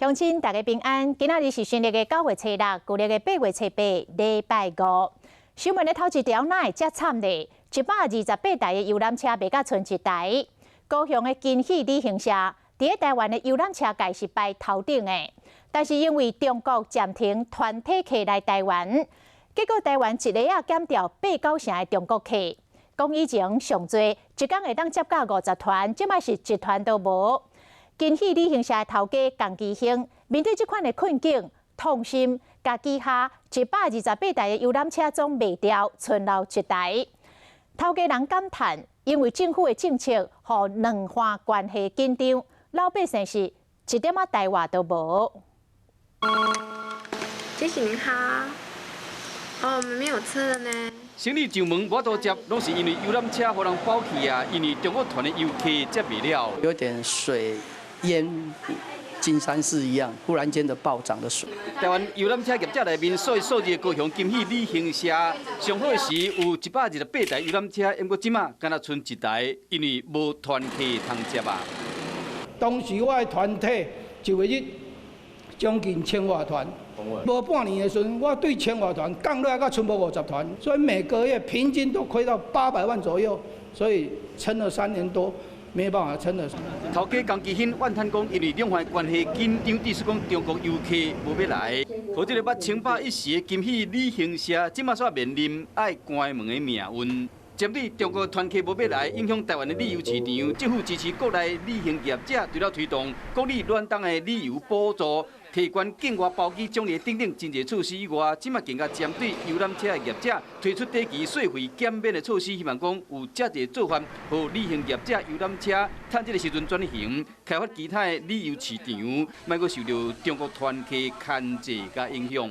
鄉親大家平安，今仔日是新曆的9月初6，舊曆的8月初8，禮拜五。新聞的頭一條，哪會遮慘咧？128台的遊覽車賣甲賰一台。高雄的金禧旅行社，佇咧台灣的遊覽車界是排頭頂的，但是因為中國暫停團體客來台灣，結果台灣一下仔減掉八九成的中國客。講以前上濟一工會當接甲50團，這擺是一團都無。金禧旅行社的頭家江其興面對這款的困境，痛心，共旗下128台的遊覽車總賣掉，賰留一台。頭家人感嘆，因為政府的政策，予兩岸關係緊張，老百姓是一點仔代話都無。姐姐您好，哦，我們沒有車了呢。生意上門無法度接，攏是因為遊覽車予人包去啊！因為中國團的遊客接袂了。有點水淹金山寺一樣，忽然間的暴漲的水。台灣遊覽車業者內面，數一數二的高雄金禧旅行社，上好時有128台遊覽車，毋過這馬干焦賰一台，因為無團客通接啊。當時我的團體一個月將近千外團，無半年的時陣，我對千外團降落來到賰無50團，所以每個月平均都虧到800萬左右，所以撐了3年多。沒辦法撐了。頭家江其興怨嘆講，因為兩岸關係緊張，致使講中國遊客無欲來，予這个捌稱霸一時的金禧旅行社，這馬煞面臨愛關門的命運。針對中國團客無欲來，影響台灣的旅遊市場，政府支持國內旅行業者，除了推動國旅暖冬的旅遊補助、提懸境外包機獎勵等等真濟措施以外，這馬更加針對遊覽車的業者推出短期稅費減免的措施，希望講有遮濟做法，予旅行業者遊覽車趁這个時陣轉型，開發其他的旅遊市場，莫閣受著中國團客牽制佮影響。